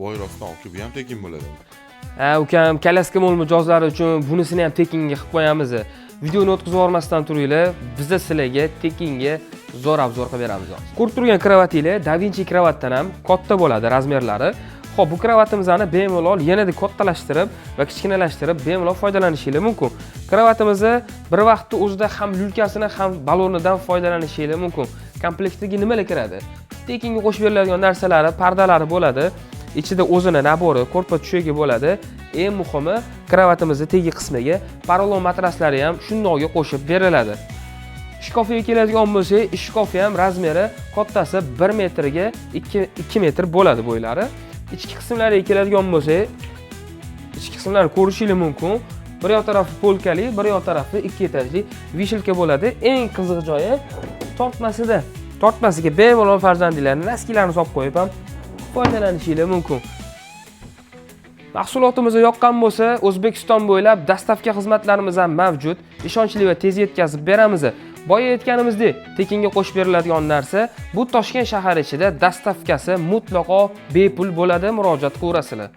Voy, rostdan, aka, bu ham tekin bo'ladimi? Ha, ukam, Kolyaska Mall mijozlari uchun bunisini ham tekinga qilib qo'yamiz. Videoni o'tkazib yubormasdan turinglar, biza sizlarga tekinga zo'r обзор qilib beramiz. Ko'rib turgan kravatinglar Da Vinci kravatdan ham katta bo'ladi размер lari. Xo'p, bu kravatimizni bemalol yanada kattalashtirib va kichkinalashtirib bemalol foydalanishinglar mumkin. Kravatimizni bir vaqtda o'zida ham люлька sini, ham balonidan foydalanishinglar mumkin. Komplektiga nimalar kiradi? Tekinga qo'shib beriladigan narsalari, pardalari bo'ladi. Ichida o'zini набор i, ko'rpa tushagi bo'ladi. Eng muhimi, kravatimizni tegi qismiga porolon matraslari ham shundoqga qo'shib beriladi. Shkafiga keladigan bo'lsak, shkafi ham размер i kattasi 1 metrga 2, 2 metr bo'ladi bo'ylari. Ichki qismlariga keladigan bo'lsak, ichki qismlarni ko'rishingiz mumkin. Bir yoq tarafi полка li, bir yoq tarafi ikki etajli вешалка bo'ladi. Eng qiziq joyi tortmasida. Tortmasiga bemalol farzandinglarni носки larni solib qo'yib ham foydalanishingiz mumkin. Mahsulotimiz yoqqan bo'lsa, O'zbekiston bo'ylab доставка xizmatlarimiz ham mavjud. Ishonchli va tez yetkazib beramiz. Boya aytganimizdek, tekinga qo'shib beriladigan narsa bu Toshkent shahari ichida доставка si mutlaqo bepul bo'ladi, murojaat qilaverasizlar.